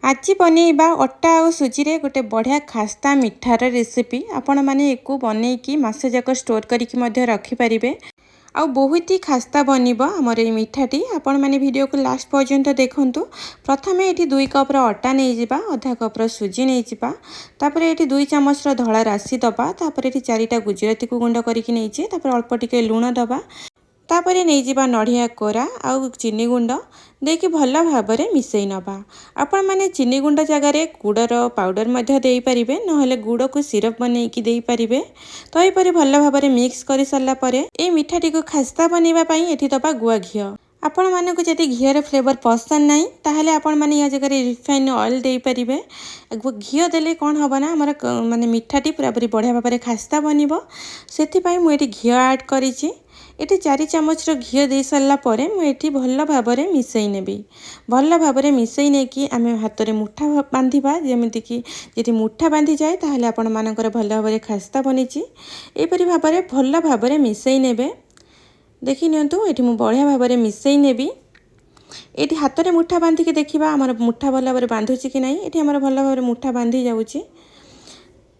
ଆଜି ବନେଇବା ଅଟା ଆଉ ସୁଜିରେ ଗୋଟେ ବଢ଼ିଆ ଖାସ୍ତା ମିଠାର ରେସିପି। ଆପଣମାନେ ଏକୁ ବନେଇକି ମାସେ ଯାକ ଷ୍ଟୋର୍ କରିକି ମଧ୍ୟ ରଖିପାରିବେ ଆଉ ବହୁତ ହି ଖାସ୍ତା ବନିବ ଆମର ଏଇ ମିଠାଟି। ଆପଣମାନେ ଭିଡ଼ିଓକୁ ଲାଷ୍ଟ ପର୍ଯ୍ୟନ୍ତ ଦେଖନ୍ତୁ। ପ୍ରଥମେ ଏଠି 2 କପ୍ର ଅଟା ନେଇଯିବା, ଅଧା କପ୍ର ସୁଜି ନେଇଯିବା। ତାପରେ ଏଠି 2 ଚାମଚର ଧଳା ରାଶି ଦେବା। ତାପରେ ଏଠି ଚାରିଟା ଗୁଜୁରାତିକୁ ଗୁଣ୍ଡ କରିକି ନେଇଛି। ତାପରେ ଅଳ୍ପ ଟିକେ ଲୁଣ ଦେବା। ତାପରେ ନେଇଯିବା ନଡ଼ିଆ କୋରା ଆଉ ଚିନି ଗୁଣ୍ଡ ଦେଇକି ଭଲ ଭାବରେ ମିଶାଇ ନେବା। ଆପଣମାନେ ଚିନି ଗୁଣ୍ଡ ଜାଗାରେ ଗୁଡ଼ର ପାଉଡ଼ର ମଧ୍ୟ ଦେଇପାରିବେ, ନହେଲେ ଗୁଡ଼କୁ ସିରପ୍ ବନେଇକି ଦେଇପାରିବେ। ତ ଏହିପରି ଭଲ ଭାବରେ ମିକ୍ସ କରିସାରିଲା ପରେ ଏଇ ମିଠାଟିକୁ ଖାସ୍ତା ବନେଇବା ପାଇଁ ଏଠି ଦେବା ଗୁଆ ଘିଅ। ଆପଣମାନଙ୍କୁ ଯଦି ଘିଅର ଫ୍ଲେଭର ପସନ୍ଦ ନାହିଁ, ତାହେଲେ ଆପଣମାନେ ୟା ଜାଗାରେ ରିଫାଇନ୍ ଅଏଲ୍ ଦେଇପାରିବେ। ଘିଅ ଦେଲେ କ'ଣ ହେବ ନା, ଆମର ମାନେ ମିଠାଟି ପୁରାପୁରି ବଢ଼ିଆ ଭାବରେ ଖାସ୍ତା ବନିବ। ସେଥିପାଇଁ ମୁଁ ଏଠି ଘିଅ ଆଡ଼୍ କରିଛି। ଏଠି 4 ଚାମଚର ଘିଅ ଦେଇ ସାରିଲା ପରେ ମୁଁ ଏଠି ଭଲ ଭାବରେ ମିଶାଇ ନେବି। ଭଲ ଭାବରେ ମିଶାଇ ନେଇକି ଆମେ ହାତରେ ମୁଠା ବାନ୍ଧିବା। ଯେମିତିକି ଯଦି ମୁଠା ବାନ୍ଧିଯାଏ, ତାହେଲେ ଆପଣମାନଙ୍କର ଭଲ ଭାବରେ ଖାସ୍ତା ବନିଛି। ଏହିପରି ଭାବରେ ଭଲ ଭାବରେ ମିଶାଇ ନେବେ। ଦେଖି ନିଅନ୍ତୁ, ଏଠି ମୁଁ ବଢ଼ିଆ ଭାବରେ ମିଶାଇ ନେବି। ଏଠି ହାତରେ ମୁଠା ବାନ୍ଧିକି ଦେଖିବା, ଆମର ମୁଠା ଭଲ ଭାବରେ ବାନ୍ଧୁଛି କି ନାହିଁ। ଏଠି ଆମର ଭଲ ଭାବରେ ମୁଠା ବାନ୍ଧି ଯାଉଛି।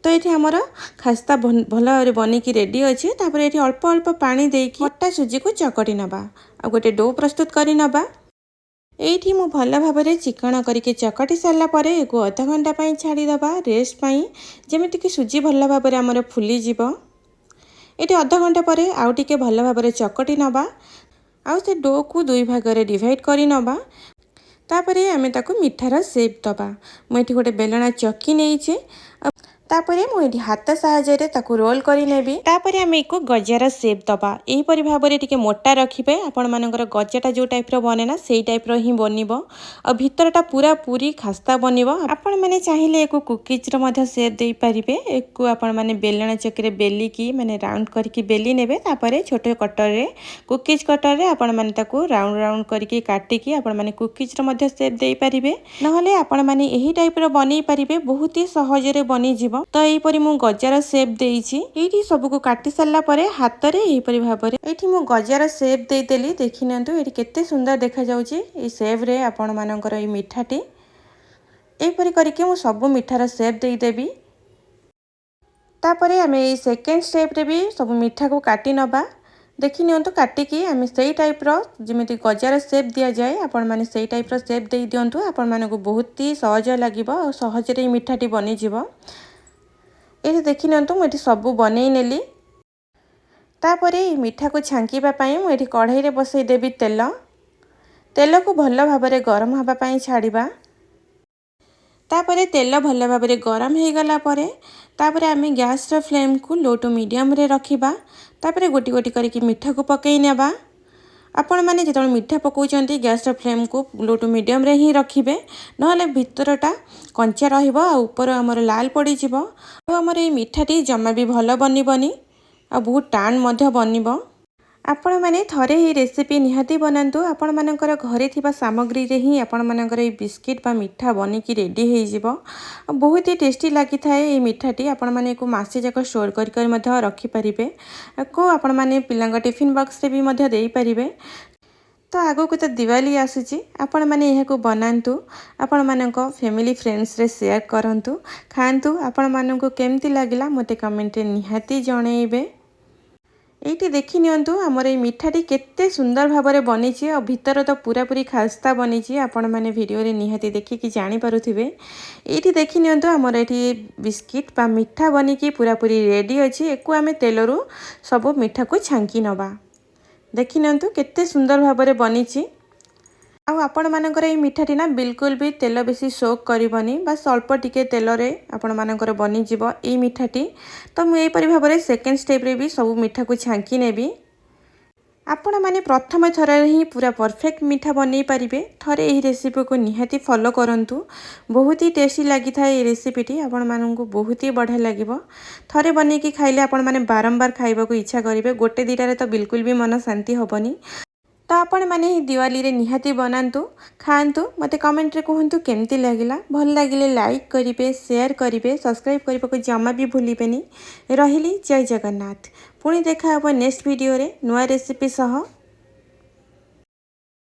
ତ ଏଠି ଆମର ଖାସ୍ତା ଭଲ ଭାବରେ ବନିକି ରେଡ଼ି ଅଛି। ତାପରେ ଏଠି ଅଳ୍ପ ଅଳ୍ପ ପାଣି ଦେଇକି ଅଟା ସୁଜିକୁ ଚକଟି ନେବା ଆଉ ଗୋଟେ do ପ୍ରସ୍ତୁତ କରି ନେବା। ଏଇଠି ମୁଁ ଭଲ ଭାବରେ ଚିକଣ କରିକି ଚକଟି ସାରିଲା ପରେ ଏକୁ ଅଧ ଘଣ୍ଟା ପାଇଁ ଛାଡ଼ିଦେବା ରେଷ୍ଟ ପାଇଁ, ଯେମିତିକି ସୁଜି ଭଲ ଭାବରେ ଆମର ଫୁଲିଯିବ। ଏଠି ଅଧ ଘଣ୍ଟା ପରେ ଆଉ ଟିକେ ଭଲ ଭାବରେ ଚକଟି ନେବା ଆଉ ସେ ଡୋକୁ ଦୁଇ ଭାଗରେ ଡିଭାଇଡ଼ କରି ନେବା। ତାପରେ ଆମେ ତାକୁ ମିଠାର ସେପ୍ ଦେବା। ମୁଁ ଏଠି ଗୋଟେ ବେଲଣା ଚକି ନେଇଛି। ତାପରେ ମୁଁ ଏଠି ହାତ ସାହାଯ୍ୟରେ ତାକୁ ରୋଲ୍ କରିନେବି। ତାପରେ ଆମେ ଏକୁ ଗଜାର ସେପ୍ ଦେବା। ଏହିପରି ଭାବରେ ଟିକେ ମୋଟା ରଖିବେ। ଆପଣମାନଙ୍କର ଗଜାଟା ଯେଉଁ ଟାଇପ୍ର ବନେ ନା, ସେଇ ଟାଇପ୍ର ହିଁ ବନିବ ଆଉ ଭିତରଟା ପୁରା ପୁରି ଖାସ୍ତା ବନିବ। ଆପଣମାନେ ଚାହିଁଲେ ଏକୁ କୁକିଜ୍ର ମଧ୍ୟ ସେପ୍ ଦେଇପାରିବେ। ଏକୁ ଆପଣମାନେ ବେଲଣା ଚକିରେ ବେଲିକି, ମାନେ ରାଉଣ୍ଡ କରିକି ବେଲି ନେବେ। ତାପରେ ଛୋଟ କଟରରେ, କୁକିଜ୍ କଟରରେ ଆପଣମାନେ ତାକୁ ରାଉଣ୍ଡ ରାଉଣ୍ଡ କରିକି କାଟିକି ଆପଣମାନେ କୁକିଜ୍ର ମଧ୍ୟ ସେପ୍ ଦେଇପାରିବେ। ନହେଲେ ଆପଣମାନେ ଏହି ଟାଇପ୍ର ବନେଇ ପାରିବେ, ବହୁତ ହି ସହଜରେ ବନିଯିବ। ତ ଏହିପରି ମୁଁ ଗଜାର ସେପ୍ ଦେଇଛି। ଏଇଠି ସବୁକୁ କାଟି ସାରିଲା ପରେ ହାତରେ ଏହିପରି ଭାବରେ ଏଇଠି ମୁଁ ଗଜାର ସେପ୍ ଦେଇଦେଲି। ଦେଖି ନିଅନ୍ତୁ, ଏଇଠି କେତେ ସୁନ୍ଦର ଦେଖାଯାଉଛି ଏଇ ସେପ୍ରେ ଆପଣମାନଙ୍କର ଏଇ ମିଠାଟି। ଏହିପରି କରିକି ମୁଁ ସବୁ ମିଠାର ସେପ୍ ଦେଇଦେବି। ତାପରେ ଆମେ ଏଇ ସେକେଣ୍ଡ ଷ୍ଟେପ୍ରେ ବି ସବୁ ମିଠାକୁ କାଟି ନେବା। ଦେଖି ନିଅନ୍ତୁ, କାଟିକି ଆମେ ସେଇ ଟାଇପ୍ର ଯେମିତି ଗଜାର ସେପ୍ ଦିଆଯାଏ, ଆପଣମାନେ ସେଇ ଟାଇପ୍ର ସେପ୍ ଦେଇ ଦିଅନ୍ତୁ। ଆପଣମାନଙ୍କୁ ବହୁତ ହି ସହଜ ଲାଗିବ ଆଉ ସହଜରେ ଏଇ ମିଠାଟି ବନିଯିବ। ଏଇଠି ଦେଖି ନିଅନ୍ତୁ, ମୁଁ ଏଠି ସବୁ ବନେଇ ନେଲି। ତାପରେ ଏଇ ମିଠାକୁ ଛାଙ୍କିବା ପାଇଁ ମୁଁ ଏଠି କଢ଼େଇରେ ବସେଇ ଦେବି ତେଲ। ତେଲକୁ ଭଲ ଭାବରେ ଗରମ ହେବା ପାଇଁ ଛାଡ଼ିବା। ତାପରେ ତେଲ ଭଲ ଭାବରେ ଗରମ ହେଇଗଲା ପରେ, ତାପରେ ଆମେ ଗ୍ୟାସ୍ର ଫ୍ଲେମ୍କୁ ଲୋ ଟୁ ମିଡ଼ିୟମ୍ରେ ରଖିବା। ତାପରେ ଗୋଟି ଗୋଟି କରିକି ମିଠାକୁ ପକାଇ ନେବା। ଆପଣମାନେ ଯେତେବେଳେ ମିଠା ପକାଉଛନ୍ତି, ଗ୍ୟାସ୍ର ଫ୍ଲେମ୍କୁ ଲୋ ଟୁ ମିଡ଼ିୟମ୍ରେ ହିଁ ରଖିବେ, ନହେଲେ ଭିତରଟା କଞ୍ଚା ରହିବ ଆଉ ଉପର ଆମର ଲାଲ ପଡ଼ିଯିବ ଆଉ ଆମର ଏଇ ମିଠାଟି ଜମା ବି ଭଲ ବନିବନି ଆଉ ବହୁତ ଟାଣ ମଧ୍ୟ ବନିବ। ଆପଣମାନେ ଥରେ ଏହି ରେସିପି ନିହାତି ବନାନ୍ତୁ। ଆପଣମାନଙ୍କର ଘରେ ଥିବା ସାମଗ୍ରୀରେ ହିଁ ଆପଣମାନଙ୍କର ଏଇ ବିସ୍କିଟ୍ ବା ମିଠା ବନିକି ରେଡ଼ି ହେଇଯିବ ଆଉ ବହୁତ ହି ଟେଷ୍ଟି ଲାଗିଥାଏ ଏଇ ମିଠାଟି। ଆପଣମାନେ ଏକୁ ମାସେ ଯାକ ଷ୍ଟୋର୍ କରି କରି ମଧ୍ୟ ରଖିପାରିବେ। ଆକୁ ଆପଣମାନେ ପିଲାଙ୍କ ଟିଫିନ୍ ବକ୍ସରେ ବି ମଧ୍ୟ ଦେଇପାରିବେ। ତ ଆଗକୁ ତ ଦିୱାଲି ଆସୁଛି, ଆପଣମାନେ ଏହାକୁ ବନାନ୍ତୁ, ଆପଣମାନଙ୍କ ଫ୍ୟାମିଲି ଫ୍ରେଣ୍ଡସରେ ସେୟାର କରନ୍ତୁ, ଖାଆନ୍ତୁ। ଆପଣମାନଙ୍କୁ କେମିତି ଲାଗିଲା, ମୋତେ କମେଣ୍ଟରେ ନିହାତି ଜଣେଇବେ। ଏଇଠି ଦେଖି ନିଅନ୍ତୁ, ଆମର ଏଇ ମିଠାଟି କେତେ ସୁନ୍ଦର ଭାବରେ ବନିଛି ଆଉ ଭିତର ତ ପୁରାପୁରି ଖାସ୍ତା ବନିଛି। ଆପଣମାନେ ଭିଡ଼ିଓରେ ନିହାତି ଦେଖିକି ଜାଣିପାରୁଥିବେ। ଏଇଠି ଦେଖି ନିଅନ୍ତୁ, ଆମର ଏଠି ବିସ୍କିଟ୍ ବା ମିଠା ବନିକି ପୁରାପୁରି ରେଡ଼ି ଅଛି। ଏକୁ ଆମେ ତେଲରୁ ସବୁ ମିଠାକୁ ଛାଙ୍କି ନେବା। ଦେଖି ନିଅନ୍ତୁ, କେତେ ସୁନ୍ଦର ଭାବରେ ବନିଛି। ଆଉ ଆପଣମାନଙ୍କର ଏଇ ମିଠାଟି ନା ବିଲକୁଲ ବି ତେଲ ବେଶୀ ସୋକ୍ କରିବନି, ବାସ୍ ଅଳ୍ପ ଟିକେ ତେଲରେ ଆପଣମାନଙ୍କର ବନିଯିବ ଏଇ ମିଠାଟି। ତ ମୁଁ ଏହିପରି ଭାବରେ ସେକେଣ୍ଡ ଷ୍ଟେପ୍ରେ ବି ସବୁ ମିଠାକୁ ଛାଙ୍କି ନେବି। ଆପଣମାନେ ପ୍ରଥମ ଥରରେ ହିଁ ପୁରା ପରଫେକ୍ଟ ମିଠା ବନେଇ ପାରିବେ। ଥରେ ଏହି ରେସିପିକୁ ନିହାତି ଫଲୋ କରନ୍ତୁ। ବହୁତ ହି ଟେଷ୍ଟି ଲାଗିଥାଏ ଏହି ରେସିପିଟି। ଆପଣମାନଙ୍କୁ ବହୁତ ହି ବଢ଼ିଆ ଲାଗିବ। ଥରେ ବନେଇକି ଖାଇଲେ ଆପଣମାନେ ବାରମ୍ବାର ଖାଇବାକୁ ଇଚ୍ଛା କରିବେ। ଗୋଟେ ଦୁଇଟାରେ ତ ବିଲକୁଲ ବି ମନ ଶାନ୍ତି ହେବନି। ତ ଆପଣମାନେ ଏହି ଦିୱାଲିରେ ନିହାତି ବନାନ୍ତୁ, ଖାଆନ୍ତୁ, ମୋତେ କମେଣ୍ଟରେ କୁହନ୍ତୁ କେମିତି ଲାଗିଲା। ଭଲ ଲାଗିଲେ ଲାଇକ୍ କରିବେ, ସେୟାର କରିବେ, ସବସ୍କ୍ରାଇବ୍ କରିବାକୁ ଜମା ବି ଭୁଲିବେନି। ରହିଲି, ଜୟ ଜଗନ୍ନାଥ। ପୁଣି ଦେଖା ହେବ ନେକ୍ସଟ ଭିଡ଼ିଓରେ ନୂଆ ରେସିପି ସହ।